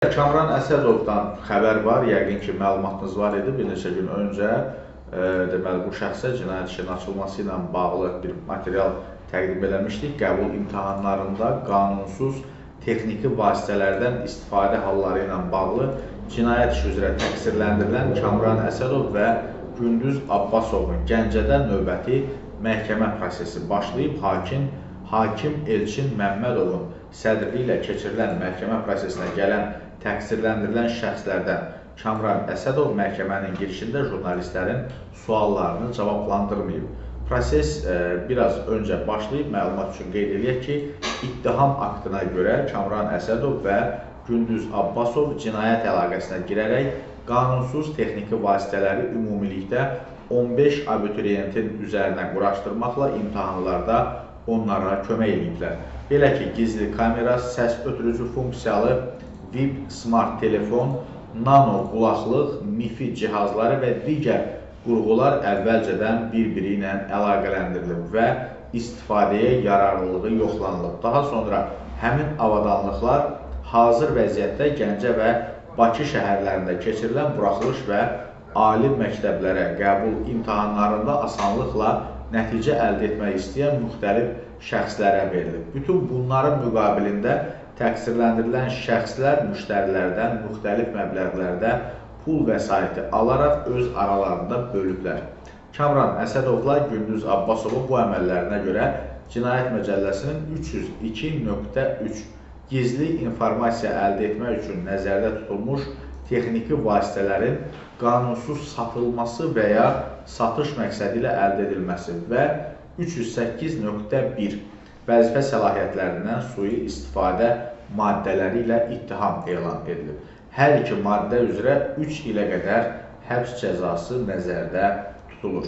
Kamran Əsədovdan xəbər var, yəqin ki, məlumatınız var idi. Bir neçə gün öncə deməli bu şəxsə cinayət işinin açılması ilə bağlı bir material təqdim eləmişdik. Qəbul imtahanlarında qanunsuz texniki vasitələrdən istifadə halları ilə bağlı cinayət işi üzrə təqsirləndirilən Kamran Əsədov və Gündüz Abbasovun Gəncədə növbəti məhkəmə prosesi başlayıb. Hakim Elçin Məmmədovun sədrliyi ilə keçirilən məhkəmə prosesinə gələn təqsirləndirilən şəxslərdən Kamran Əsədov məhkəmənin girişində jurnalistlərin suallarını cavablandırmayıb. Proses biraz öncə başlayıb. Məlumat üçün qeyd eləyək ki, ittiham aktına görə Kamran Əsədov və Gündüz Abbasov cinayət əlaqəsinə girərək qanunsuz texniki vasitələri ümumilikdə 15 abituriyentin üzərinə quraşdırmaqla imtahanlarda onlara kömək eləyiblər. Belə ki, gizli kamera, səs ötürücü funksiyalı VIP smart telefon, nano qulaqlıq, MiFi cihazları və digər qurğular əvvəlcədən bir-biri ilə əlaqələndirilib və istifadəyə yararlılığı yoxlanılıb. Daha sonra həmin avadanlıqlar hazır vəziyyətdə Gəncə və Bakı şəhərlərində keçirilən buraxılış və ali məktəblərə qəbul imtahanlarında asanlıqla nəticə əldə etmək istəyən müxtəlif şəxslərə verilib. Bütün bunların müqabilində təqsirləndirilən şəxslər müştərilərdən müxtəlif məbləğlərdə pul vəsaiti alaraq öz aralarında bölüblər. Kamran Əsədovla Gündüz Abbasovun bu əməllərinə görə Cinayət Məcəlləsinin 302.3 gizli informasiya əldə etmək üçün nəzərdə tutulmuş texniki vasitələrin qanunsuz satılması və ya satış məqsədi ilə əldə edilməsi və 308.1 vəzifə səlahiyyətlərindən sui istifadə maddələri ilə ittiham elan edilib. Hər iki maddə üzrə 3 ilə qədər həbs cəzası nəzərdə tutulur.